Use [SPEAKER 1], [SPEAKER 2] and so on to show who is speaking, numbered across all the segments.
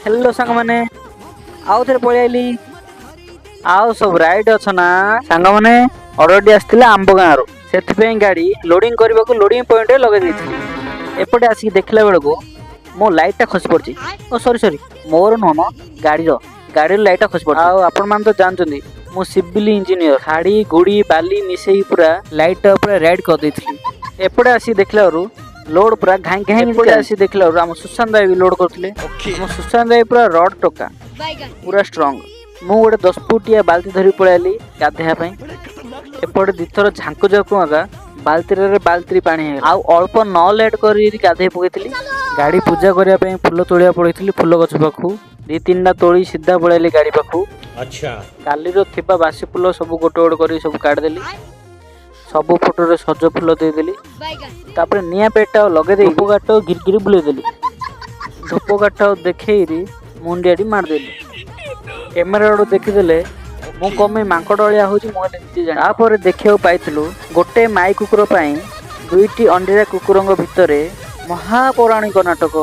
[SPEAKER 1] Hello ସାଙ୍ଗମାନେ, ଆଉ ଥରେ ପଳେଇ ଆଇଲି। ଆଉ ସବୁ ରାଇଟ୍ ଅଛ ନା ସାଙ୍ଗମାନେ? ଅର୍ଡରଟି ଆସିଥିଲା ଆମ୍ବ ଗାଁରୁ, ସେଥିପାଇଁ ଗାଡ଼ି ଲୋଡିଂ କରିବାକୁ ଲୋଡିଂ ପଏଣ୍ଟରେ ଲଗେଇ ଦେଇଥିଲି। ଏପଟେ ଆସିକି ଦେଖିଲା ବେଳକୁ ମୋ ଲାଇଟ୍ଟା ଖସି ପଡ଼ିଛି। ଓ ସରି ସରି, ମୋର ନୁହଁ ମ, ଗାଡ଼ିର ଲାଇଟ୍ଟା ଖସି ପଡ଼ିଛି। ଆଉ ଆପଣମାନେ ତ ଜାଣିଛନ୍ତି ମୁଁ ସିଭିଲ ଇଞ୍ଜିନିୟର। ଖାଡ଼ି ଗୁଡ଼ି ବାଲି ମିଶେଇ ପୁରା ଲାଇଟ୍ଟା ପୁରା ରେଡ୍ କରିଦେଇଥିଲି। ଏପଟେ ଆସିକି ଦେଖିଲା ବେଳକୁ ଲୋଡ୍ ପୁରା ଘାଇଁ ଘାଇଁ। ଏପଟେ ଆସିକି ଦେଖିଲା ବେଳକୁ ଆମ ସୁଶାନ୍ତ ଭାଇ ବି ଲୋଡ୍ କରୁଥିଲେ। ଆମ ସୁଶାନ୍ତ ଭାଇ ପୁରା ରଡ୍ ଟୋକା, ପୁରା ଷ୍ଟ୍ରଙ୍ଗ। ମୁଁ ଗୋଟେ 10 ଫୁଟିଆ ବାଲ୍ଟି ଧରି ପଳେଇଲି ଗାଧେଇବା ପାଇଁ। ଏପଟେ ଦିଥର ଝାଙ୍କୁ ଝାଙ୍କୁ ଆଗା ବାଲ୍ଟିରେ ବାଲ୍ଟିରେ ପାଣି ହେଇଗଲା। ଆଉ ଅଳ୍ପ ନ ଲେଟ୍ କରି ଗାଧେଇ ପକେଇଥିଲି। ଗାଡ଼ି ପୂଜା କରିବା ପାଇଁ ଫୁଲ ତୋଳିବା ପଳେଇଥିଲି ଫୁଲ ଗଛ ପାଖକୁ। ଦି ତିନିଟା ତୋଳି ସିଧା ପଳେଇଲି ଗାଡ଼ି ପାଖକୁ। କାଲିର ଥିବା ବାସି ଫୁଲ ସବୁ ଗୋଟେ ଗୋଟେ କରି ସବୁ କାଢ଼ିଦେଲି। ସବୁ ଫଟୋରେ ସଜ ଫୁଲ ଦେଇଦେଲି। ତାପରେ ନିଆଁ ପେଟଟା ଲଗେଇ ଦେଇ ଧୂପ କାଠ ଘିରି ଘିରି ବୁଲେଇଦେଲି। ଧୂପ କାଠ ଦେଖେଇରି ମୁଣ୍ଡିଆଟି ମାରିଦେଲି। କ୍ୟାମେରା ଆଡୁ ଦେଖିଦେଲେ ମୁଁ କମେଇ ମାଙ୍କଡ଼ ଭଳିଆ ହଉଛି, ମୁଁ ହେଲେ ନିଜେ ଜାଣେ। ତାପରେ ଦେଖିବାକୁ ପାଇଥିଲୁ ଗୋଟେ ମାଇ କୁକୁର ପାଇଁ ଦୁଇଟି ଅଣ୍ଡିରା କୁକୁରଙ୍କ ଭିତରେ ମହାପୌରାଣିକ ନାଟକ,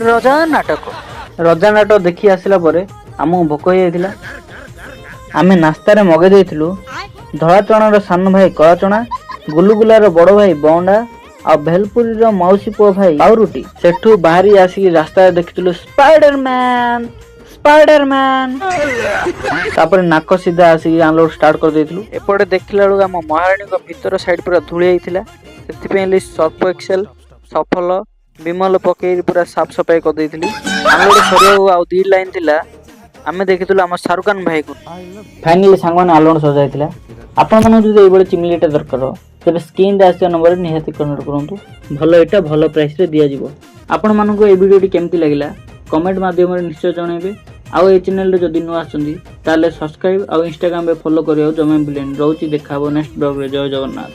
[SPEAKER 1] ରଜା ନାଟକ। ରଜା ନାଟକ ଦେଖି ଆସିଲା ପରେ ଆମକୁ ଭୋକ ହେଇଯାଇଥିଲା। ଆମେ ନାସ୍ତାରେ ମଗେଇ ଦେଇଥିଲୁ ଧଳା ଚଣାର ସାନ ଭାଇ କଳା ଚଣା, ଗୁଲୁଗୁଲାର ବଡ଼ ଭାଇ ବଅଣ୍ଡା ଆଉ ଭେଲପୁରୀର ମାଉସୀ ପୁଅ ଭାଇ ପାଉରୁଟି। ସେଠୁ ବାହାରି ଆସିକି ରାସ୍ତାରେ ଦେଖିଥିଲୁ ସ୍ପାଇଡର ମ୍ୟାନ, ସ୍ପାଇଡର ମ୍ୟାନ। ତାପରେ ନାକ ସିଧା ଆସିକି ଅନଲୋଡ ଷ୍ଟାର୍ଟ କରିଦେଇଥିଲୁ। ଏପଟେ ଦେଖିଲା ବେଳକୁ ଆମ ମହାରାଣୀଙ୍କ ଭିତର ସାଇଡ୍ ପୁରା ଧୂଳି ହେଇଥିଲା। ସେଥିପାଇଁ ହେଲି ସର୍ଫ ଏକ୍ସେଲ, ସଫଲ, ବିମଲ ପକେଇ ପୁରା ସାଫ ସଫାଇ କରିଦେଇଥିଲି। ଅନଲୋଡ ସରିବାକୁ ଆଉ 2 ଲାଇନ୍ ଥିଲା। ଆମେ ଦେଖିଥିଲୁ ଆମ ଶାହରୁଖ ଖାନ ଭାଇକୁ। ଫାଇନାଲି ସାଙ୍ଗମାନେ, ଅନଲୋଡ ସରିଯାଇଥିଲା। ଆପଣମାନଙ୍କୁ ଯଦି ଏଇଭଳି ଚିମିଲି ଇଟା ଦରକାର, ତେବେ ସ୍କ୍ରିନ୍ରେ ଆସିଥିବା ନମ୍ବରରେ ନିହାତି କନେକ୍ଟ କରନ୍ତୁ। ଭଲ ଇଟା ଭଲ ପ୍ରାଇସ୍ରେ ଦିଆଯିବ। ଆପଣମାନଙ୍କୁ ଏଇ ଭିଡ଼ିଓଟି କେମିତି ଲାଗିଲା, କମେଣ୍ଟ ମାଧ୍ୟମରେ ନିଶ୍ଚୟ ଜଣାଇବେ। ଆଉ ଏଇ ଚ୍ୟାନେଲରେ ଯଦି ନୂଆ ଆସୁଛନ୍ତି, ତାହେଲେ ସବସ୍କ୍ରାଇବ୍ ଆଉ ଇନଷ୍ଟାଗ୍ରାମରେ ଫଲୋ କରିବାକୁ ଜମା ଭୁଲିବେନି। ରହୁଛି, ଦେଖା ହେବ ନେକ୍ସଟ ବ୍ଲଗ୍ରେ। ଜୟ ଜଗନ୍ନାଥ।